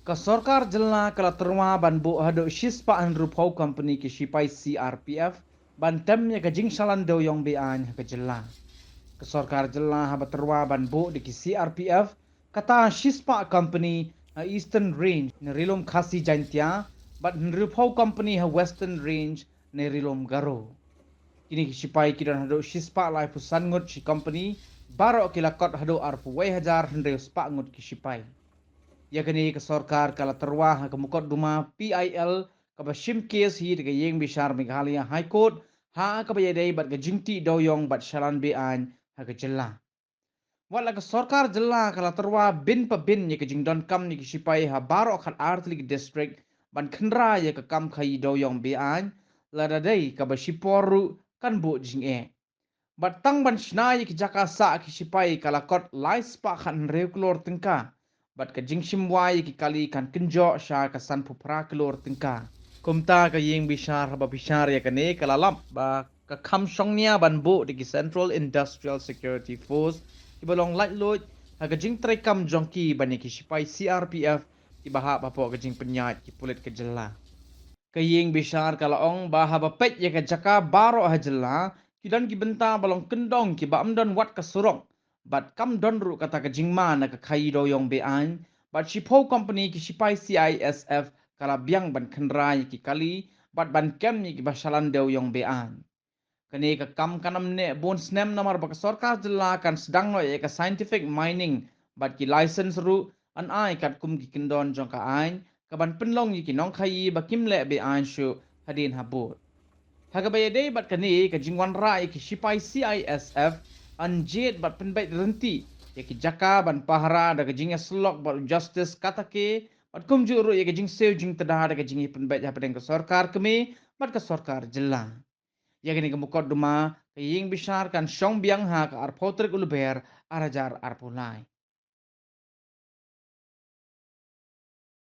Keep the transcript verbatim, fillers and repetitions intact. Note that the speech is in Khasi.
Ka sorkar jylla ka la tyrwa ban buh haduh shispah hynriewphew company ki shipai C R P F ban tem ïa ka jingshalan dewïong be-aiñ ha ka jylla. Ka sorkar jylla haba tyrwa ban buh da ki C R P F kata shispah company ha Eastern Range ne Ri-lum Khasi Jaiñtia bad hynriewphew company ha Western Range ne Ri-lum Garo. Kine ki shipai ki don haduh shispah laiphew san ngut shi company, baroh ki la kot haduh arphew wei hajar hynriew spah ngut ki shipai. Ïa kane ka sorkar ka la tyrwa ha ka mukotduma P I L kaba shim case hi da ka ïing bishar Meghalaya High Court ha kaba ïadei bad ka jingtih dewïong bad shalan be-aiñ ha ka jylla. Wat la ka sorkar jylla ka la tyrwa bin pa bin ïa ka jingdonkam ïa ki shipai ha baroh khatar tylli ki district ban khynra ïa ka kam khaïi dewïong be-aiñ, lada dei kaba shipor ruh kan buh jingeh. Bad tang ban shna ïa ki jaka sah ki shipai ka la kot lai spah khathynriew klur tyngka. Bad ka jingshim wai ïa ki kali kan kynjoh sha ka sanphew phra klur tyngka. Kumta ka ïing bishar haba bishar ïa kane ka la lap ba ka kham shongnia ban buh da ki Central Industrial Security Force kiba long laitluid ha ka jingtreikam jong ki ban ïa ki shipai C R P F kiba hap hapoh ka jingpynïaid ki pulit ka jylla. Ka ïing bishar ka la ong ba haba peit ïa ka jaka baroh ha jylla ki don ki bynta ba long kyndong kiba ym don wat ka surok bad kam don ruh kata ka jingma na ka khaïi dewïong be-aiñ bad shiphew company ki shipai C I S F ka la biang ban khynra ïa ki kali bad ban kem ïa kiba shalan dewïong be-aiñ. Kane ka kam kan ym neh bun snem namar ba ka sorkar jylla kan sdang noh ïa ka scientific mining bad ki license ruh yn ai katkum ki kyndon jong ka aiñ kaban pynlong ïa ki nongkhaïi ba kim leh be-aiñ shuh hadien habud. Ha kaba ïadei bad kane ka jingwanrah ïa ki shipai C I S F yn jied bad pynbeit ryntih ïa ki jaka ban pahara da ka jingïasyllok bad u Justice Katake bad kumjuh ruh ïa ka jingsiew jingtda da ka jingïapynbeit hapdeng ka sorkar kmie bad ka sorkar jylla. Ïa kane ka mukotduma ka ïing bishar kan shong biang ha ka arphew tarik u Lber ar hajar arphew lai.